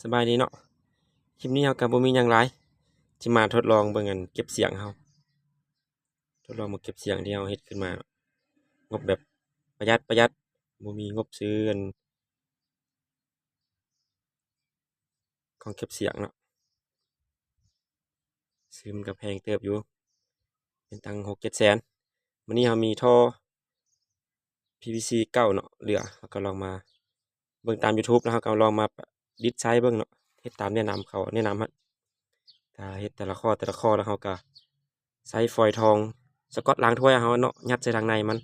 ສະບາຍດີເນາະ, ຄລິບນີ້ເຮົາກໍບໍ່ມີຫຍັງຫຼາຍ ຊິມາທົດລອງເບິ່ງອັນເກັບສຽງເຮົາ, ທົດລອງເບິ່ງເກັບສຽງທີ່ເຮົາເຮັດຂຶ້ນມາເນາະ, ງົບແບບປະຢັດໆ ບໍ່ມີງົບຊື້ອັນ ຂອງເກັບສຽງເນາະ, ຊື້ມັນກໍແພງເຕີບຢູ່ ເປັນຕັ້ງຫົກເຈັດແສນ. ມື້ນີ້ເຮົາມີທໍ່ ພີວີຊີ ເກົ່າເນາະ ເຫຼືອ ເຮົາກໍລອງມາເບິ່ງຕາມ YouTube ແລ້ວເຮົາກໍລອງມາປະດິດໃຊ້ເບິ່ງເນາະ, ເຮັດຕາມແນະນຳເຂົາແນະນຳ ຖ້າເຮັດແຕ່ລະຂໍ້ແຕ່ລະຂໍ້ ແລ້ວເຮົາກໍໃຊ້ຟອຍທອງສະກອດລ້າງຖ້ວຍເຮົາເນາະ ຍັດໃສ່ທາງໃນມັນ.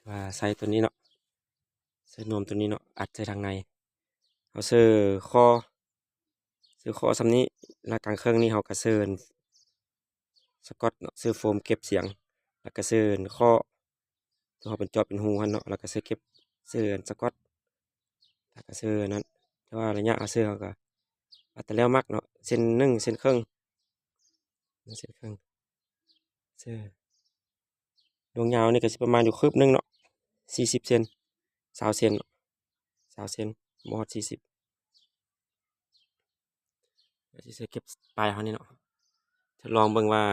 ວ່າໃສ່ຕົວນີ້ເນາະ, ໃສ່ນວມຕົວນີ້ເນາະ ອັດໃສ່ທາງໃນ. ເຮົາເສີຂໍ້ ເສີຂໍ້ສ່ຳນີ້ ແລ້ວກາງເຄິ່ງນີ້ເຮົາກໍເສີສະກອດເນາະ, ເສີໂຟມເກັບສຽງ ແລ້ວກໍເສີຂໍ້ທີ່ເຮົາເປັນເຈາະເປັນຮູຫັ້ນເນາະ, ແລ້ວກໍເສີເກັບ ເສີອັນສະກອດ ແລ້ວກໍເສີອັນນັ້ນ. ແຕ່ວ່າໄລຍະເຮົາເສີເຮົາກໍ ແຕ່ແລ້ວມັກເນາະ ເຊັນໜຶ່ງ ເຊັນເຄິ່ງ ເຊັນເຄິ່ງ. ເຊີ ດວງຍາວນີ້ກໍຊິປະມານຢູ່ຄືບໜຶ່ງເນາະ, ສີ່ສິບເຊັນ ຊາວເຊັນເນາະ, ຊາວເຊັນ ບໍ່ຮອດສີ່ສິບ. ກໍຊິໃສ່ເກັບປາຍເຮົານີ້ເນາະ, ທົດລອງເບິ່ງວ່າ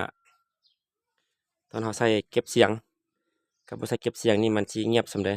ຕອນເຮົາໃສ່ເກັບສຽງກັບບໍ່ໃສ່ເກັບສຽງນີ້ ມັນຊິງຽບສ່ຳໃດ.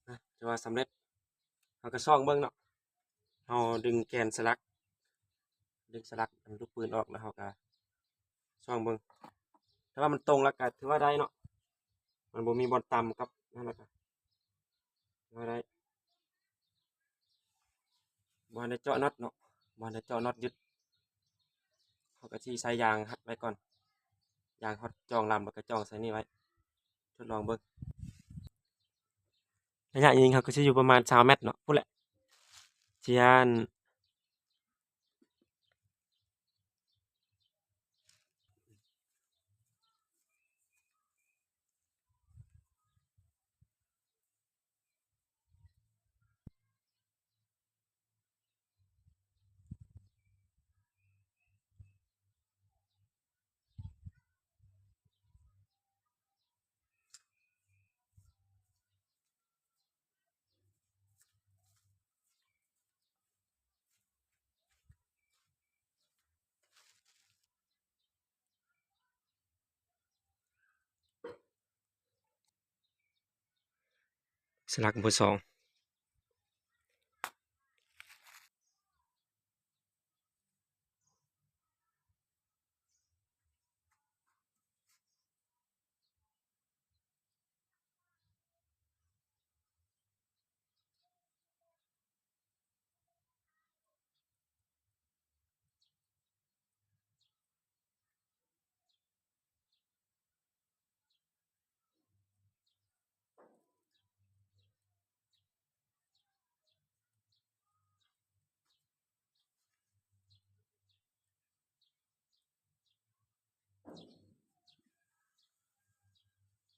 ນະ ຖືວ່າສຳເລັດ. ເຮົາກໍສ່ອງເບິ່ງເນາະ, ເຮົາດຶງແກນສະຫຼັກ ດຶງສະຫຼັກອັນລູກປືນອອກ ແລ້ວເຮົາກໍສ່ອງເບິ່ງ. ຖ້າວ່າມັນຕົງແລ້ວກໍຖືວ່າໄດ້ເນາະ, ມັນບໍ່ມີບ່ອນຕ່ຳກັບນັ້ນແລ້ວກໍຖືວ່າໄດ້. ບໍ່ທັນໄດ້ເຈາະນັອດເນາະ, ບໍ່ທັນໄດ້ເຈາະນັອດຍຶດ. ເຮົາກໍຊິໃສ່ຢາງຮັດໄວ້ກ່ອນ, ຢາງຮັດຈອງລຳ ແລ້ວກໍຈອງໃສ່ນີ້ໄວ້ ທົດລອງເບິ່ງ. ໄລຍະຍິງເຮົາກໍຊິຢູ່ປະມານຊາວແມັດເນາະ ພຸ້ນແຫຼະ. ຊິອັນ ສະຫຼັກເບີສອງ.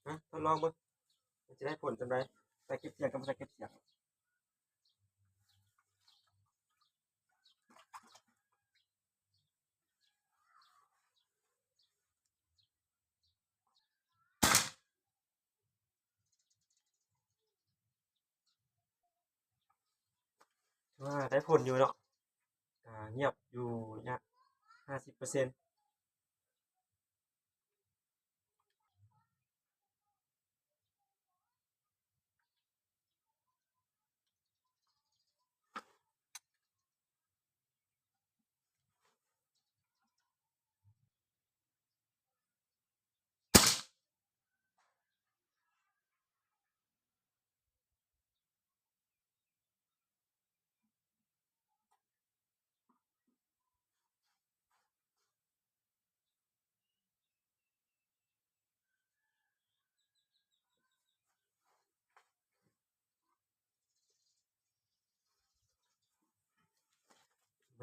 ຮະ ທົດລອງເບິ່ງ ມັນຈະໄດ້ຜົນສ່ຳໃດ ໃສ່ເກັບສຽງກັບບໍ່ໃສ່ເກັບສຽງ. ຖືວ່າໄດ້ຜົນຢູ່ເນາະ, ກະງຽບຢູ່ເນຍ ຫ້າສິບເປີເຊັນ.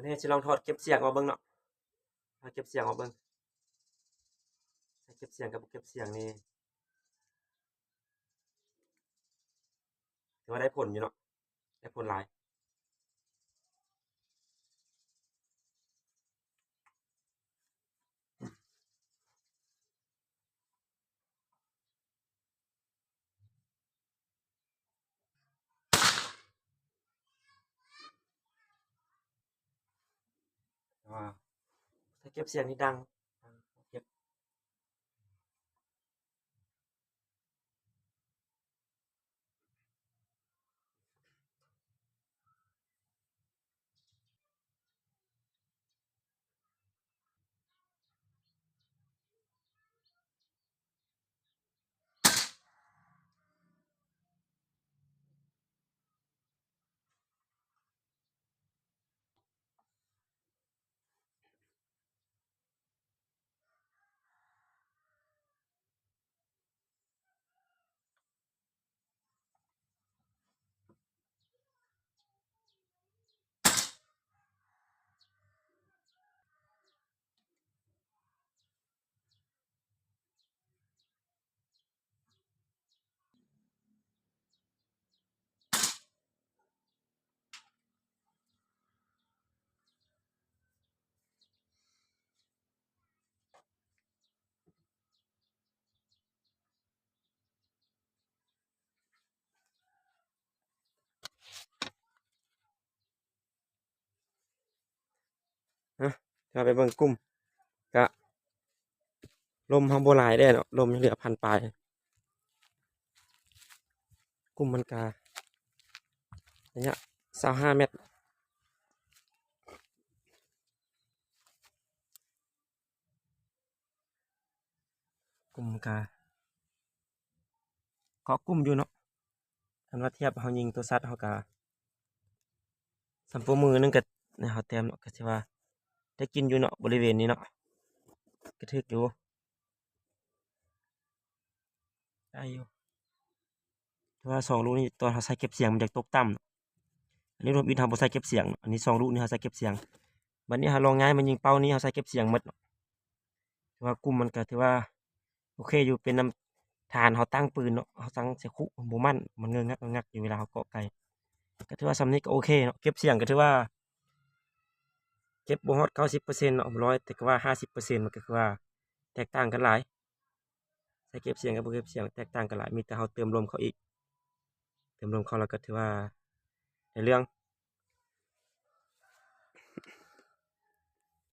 ມື້ນີ້ຊິລອງຖອດເກັບສຽງອອກເບິ່ງເນາະ ຖອດເກັບສຽງອອກເບິ່ງ ໃສ່ເກັບສຽງກັບບໍ່ເກັບສຽງນີ້ ຖືວ່າໄດ້ຜົນຢູ່ເນາະ ໄດ້ຜົນຫຼາຍ. ແຕ່ວ່າ ໃສ່ເກັບສຽງນີ້ດັງ ເກັບ. ເຮົາໄປເບິ່ງກຸ່ມ ກະລົມເຮົາບໍ່ຫຼາຍເດ້ເນາະ ລົມຍັງເຫຼືອພັນປາຍ ກຸ່ມມັນກະໄລຍະຊາວຫ້າແມັດ. ກຸ່ມກະເກາະກຸ່ມຢູ່ເນາະ ຄັນວ່າທຽບເຮົາຍິງໂຕຊັດເຮົາກະ ສ່ຳໂປ້ມືໜຶ່ງກະ ໃນເຮົາແຕ້ມເນາະ ກະຊິວ່າໄດ້ກິນຢູ່ເນາະ ບໍລິເວນນີ້ເນາະ ກະຖືກຢູ່ ໄດ້ຢູ່. ແຕ່ວ່າສອງລູກນີ້ຕອນເຮົາໃສ່ເກັບສຽງມັນຢາກຕົກຕ່ຳ ອັນນີ້ລວມອິດເຮົາບໍ່ໃສ່ເກັບສຽງ ອັນນີ້ສອງລູກນີ້ເຮົາໃສ່ເກັບສຽງ ບັດນີ້ເຮົາລອງຍ້າຍມາຍິງເປົ້ານີ້ເຮົາໃສ່ເກັບສຽງໝົດເນາະ ແຕ່ວ່າກຸ່ມມັນກະຖືວ່າໂອເຄຢູ່ ເປັນນຳຖານເຮົາຕັ້ງປືນເນາະ ເຮົາຕັ້ງໃສ່ຄຸບໍ່ໝັ້ນ ມັນເງິກງັກເງິກງັກຢູ່ເວລາເຮົາເກາະໄກ ກະຖືວ່າສ່ຳນີ້ກະໂອເຄເນາະ ເກັບສຽງກະຖືວ່າ ເກັບບໍ່ຮອດເກົ້າສິບເປີເຊັນເນາະ ຮ້ອຍ ແຕ່ກະວ່າຫ້າສິບເປີເຊັນ ມັນກະຄືວ່າແຕກຕ່າງກັນຫຼາຍ ໃສ່ເກັບສຽງກັບບໍ່ເກັບສຽງແຕກຕ່າງກັນຫຼາຍ ມີແຕ່ເຮົາເຕີມລົມເຂົ້າອີກ ເຕີມລົມເຂົ້າແລ້ວກະຖືວ່າໄດ້ເລື່ອງ